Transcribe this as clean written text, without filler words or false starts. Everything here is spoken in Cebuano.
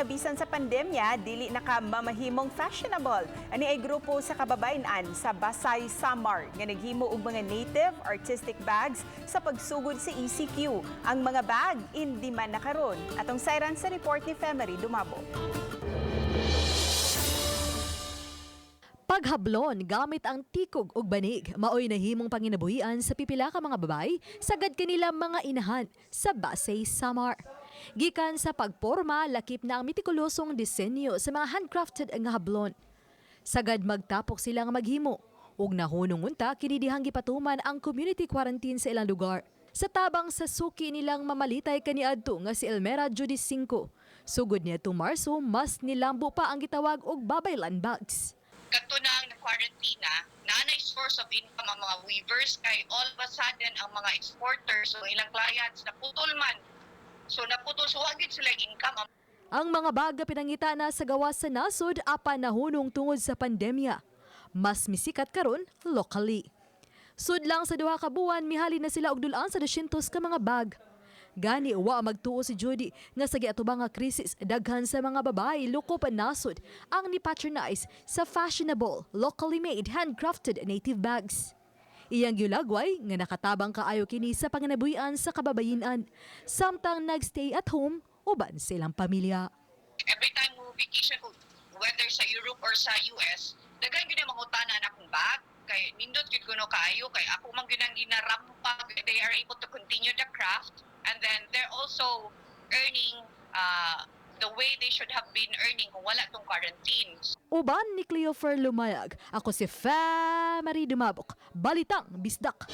nga bisan sa pandemya, dili na ka mamahimong fashionable. Ani ay grupo sa kababayen-an sa Basay, Samar nga naghimo og mga native artistic bags sa pagsugod sa ECQ. Ang mga bag in demand na karon. Atong sayran sa report ni Femery Dumabo. Paghablon gamit ang tikog ug banig, maoy nahimong panginabuhian sa pipila ka mga babay sagad kanila mga inahan sa Basay, Samar. Gikan sa pagporma, lakip na ang metikulosong disenyo sa mga handcrafted nga hablon. Sagad magtapok sila nga maghimo ug nahunong unta kini dihang gipatuman ang community quarantine sa ilang lugar. Sa tabang sa suki nilang mamalitay kaniadto nga si Elmera Judy Cinco. Sugod niya Marso, mas nilambo pa ang gitawag og babaylan bags. Kato na ang quarantine, na na source of income ang mga weavers kay all of a sudden ang mga exporters o ilang clients naputol man. So naputol, so wa gyud sila income. Ang mga baga pinangita na sa gawas sa nasod apan nahunong tungod sa pandemya. Mas misikat karon locally. Sudlang sa 2 ka buwan, mihali na sila og dul-an sa 200 ka mga bag. Gani wa magtuo si Judy nga sa giatubang nga krisis, daghan sa mga babae lukop nasod ang ni-patronize sa fashionable, locally made, handcrafted native bags. Iyang giulagway nga nakatabang kaayo kini sa panginabuhian sa kababayenan samtang nagstay at home uban sa ilang pamilya. Every time mo vacation ko, whether sa Europe or sa US, daghan gyud ang mangutana na akong bag kay nindot gyud kuno kaayo kay ako man gyud ang ginarampa. They are able to continue the craft and then they're also earning the way they should have been earning kung wala tong quarantine. Uban ni Cleofer Lumayag, ako si Fa Marie Dumabok, Balitang Bisdak.